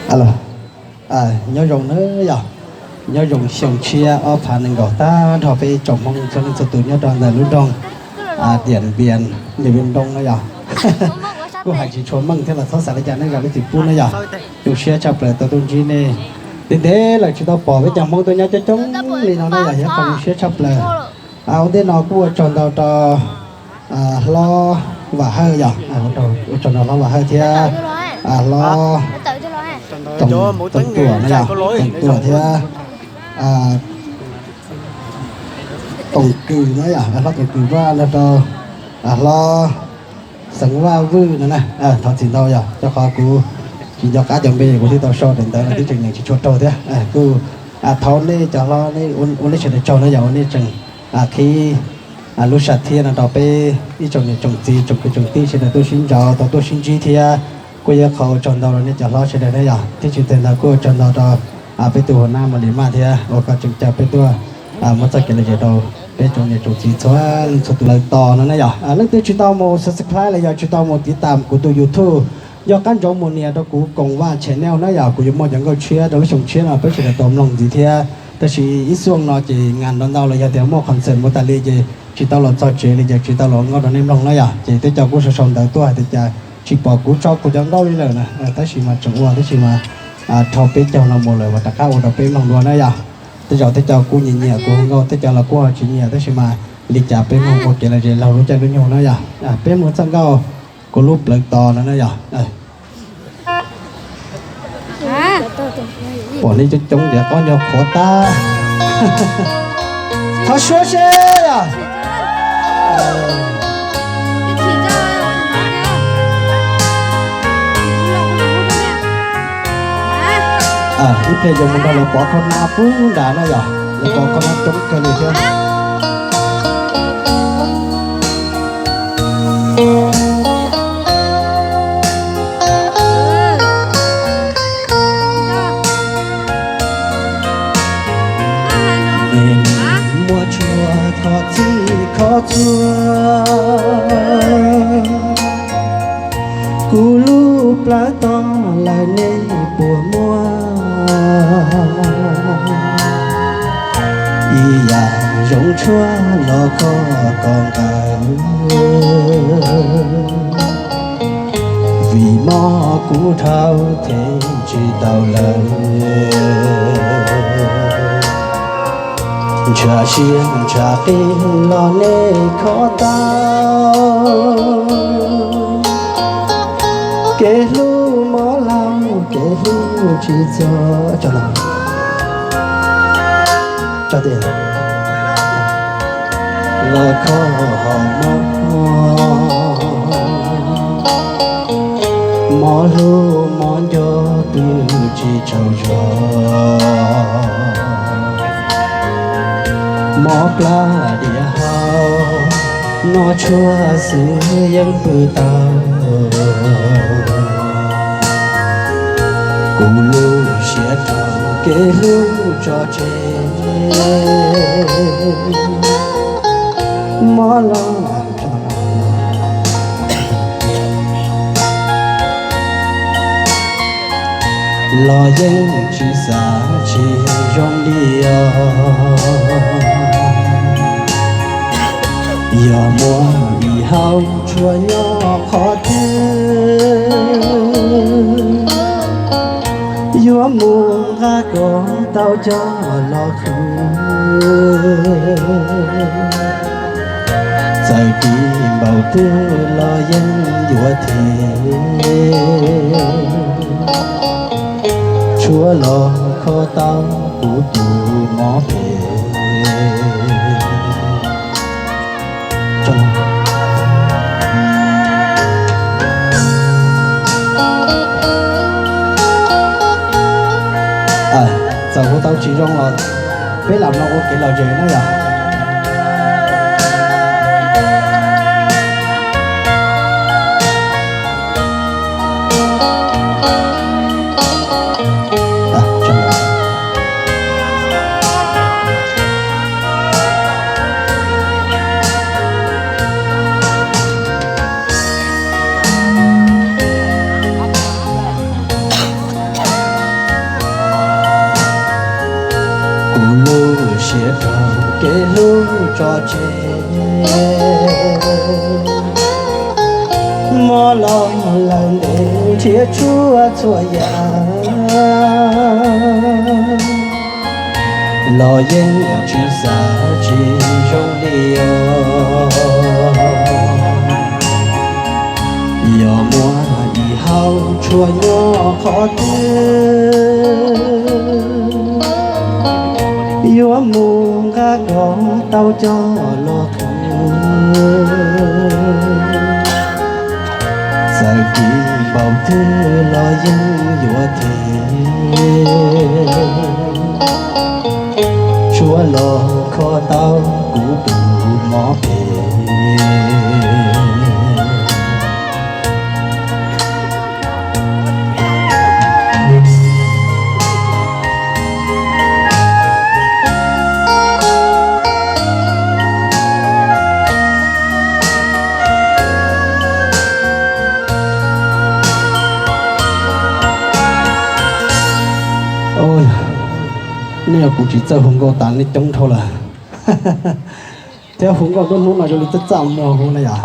Nyob zoo nawb yog, nyob zoo xyoo tshiab ob phav nees nkaum tag nrho peb tsoom Hmoob txhua leej txhua tus nyob rau ntawm lub nroog Diam Npias, Diam Npias Nroo na yog. Kuj hais tsis tshua meej thiab los txhob xav li cas nej zam lub txim pub na yog. Zoo siab tshaj plaws tau tuaj ntsib nej. Ntev ntev lawm tsis tau pom peb cov Hmoob tuaj nyob coob coob li no na yog, yog qhov zoo siab tshaj plaws. Ua ntej no kuj ua tsaug ntau rau hlob Vam Hawj yog, ua tsaug ntau hlob Vam Hawj thiab hlob Toom Tuam na yog, Toom Tuam thiab Toom Kws na yog, hlob Toom Kws Vaj no rau hlob Xeev Vaj Vwj no na. Thov txim ntau yog rau qhov kuv tsis nco qab cov npe kuv thiaj tau sau daim ntawv no twb tseem nyeem tsis tshua raug thiab. Kuj thov nej cov hlob nej ua nej sawv daws tsaug na yog ua nej tseem qhib lub sam thiaj no rau peb ib tsoom niam tsoom txiv tsoom kwv tsoom tij sawv daws tuaj sib ntsib tau tuaj sib ntsib thiab. Kuj yog qhov ua tsaug ntau rau nej cov hlob sawv daws na yog, thiab tsis tas ntawd kuj ua tsaug ntau rau peb tus hua nab Mos Lis Maj thiab uas koj tseem caw peb tuaj muab txoj kev lom zem rau peb tsoom niam tsoom txiv txhua leej txhua tus lawv tos no na yog. Leej twg tsis tau mus subscribe los yog tsis tau mus tiv tam kuv tus YouTube, nco qab ntsoov mus nias rau kuv Koom Vaj channel na yog, kuv yuav muaj cov nkauj tshiab rau lub xyoo tshiab no peb sawv daws tau mloog ntxiv thiab. Tab sis ib xuaj no ces ngas nrov ntau los yog tias muaj concert mus tas li ces tsis tau los txog tsev li ces tsis tau los nkauj rau nej mloog na yog. Ces tej co kuj sau sau ntawv tuaj hais tias cas tsis pom kuv tso kuv cov nkauj li lawm na, tab sis mas tseem ua tab sis mas rho peb caug no mus lawm uas rov qab ua rau peb mloog dua na yog. Tej zaum tej co kuj nyiam nyiam kuv nkauj, tej co los kuj tsis nyiam, tab sis mas li cas peb mloog ua kev lom zem laug lub caij lub nyoog na yog. Peb mus txoj nkauj kuv lub plawv tos no na yog. Pom nej coob coob tias qoj nyuag qhuav tag. Thov suab seb yog. Ib pliag yuav mus nrog lawv pov khau hnab pub nrad na yog, lawv pov khau hnab coob kawg li thiab. Muaj tsuag khov txhij khov txhua, kuv lub plawv tos lawm nej puas muaj. Ib yam zoo tshuaj los kho kom nkaus, vim mob kuv dhau them tsis tau lawm. Ntshav siab ntshav qis los nej kho tau, kev hlub mob laug kev hlub tsis txog. Los kho hom mob, mob hlub mob nco twb tsis tsaug zog. Mob plab diav hau, noj tshuaj xwb yeej pw tau. Kuv lub siab rau kev hlub tso tseg, mob los los yeej tsis xav tsis zoo li os. Yog muaj ib hau tshuaj nyob qhov twg, yuav mus nqa kom tau coj los khwv. Txawm kim npaum twg los yeej yuav them, tshuav los kho tau kuv tus mob phem. Txawm hu tau tsis zoo los peb lam mloog ua kev lom zem na yom. Kev hlub tso tseg, mob los lawm ntev nrhiav tshuaj txhua yam, los yeej tsis xav tsis zoo li os. Yog muaj ib hauv tshuaj nyob qhov twg, yuav mus nqa kom tau coj los qhwv. Txawm kim npaum twg los yeej yuav them, tshuaj los kho tau kuv tus mob phem. Nej, kuv tsis txawj hu nkauj tas nej coob dhau lawm. Thiab hu nkauj nruab hnub no zoo li txaj txaj muag hu na yom.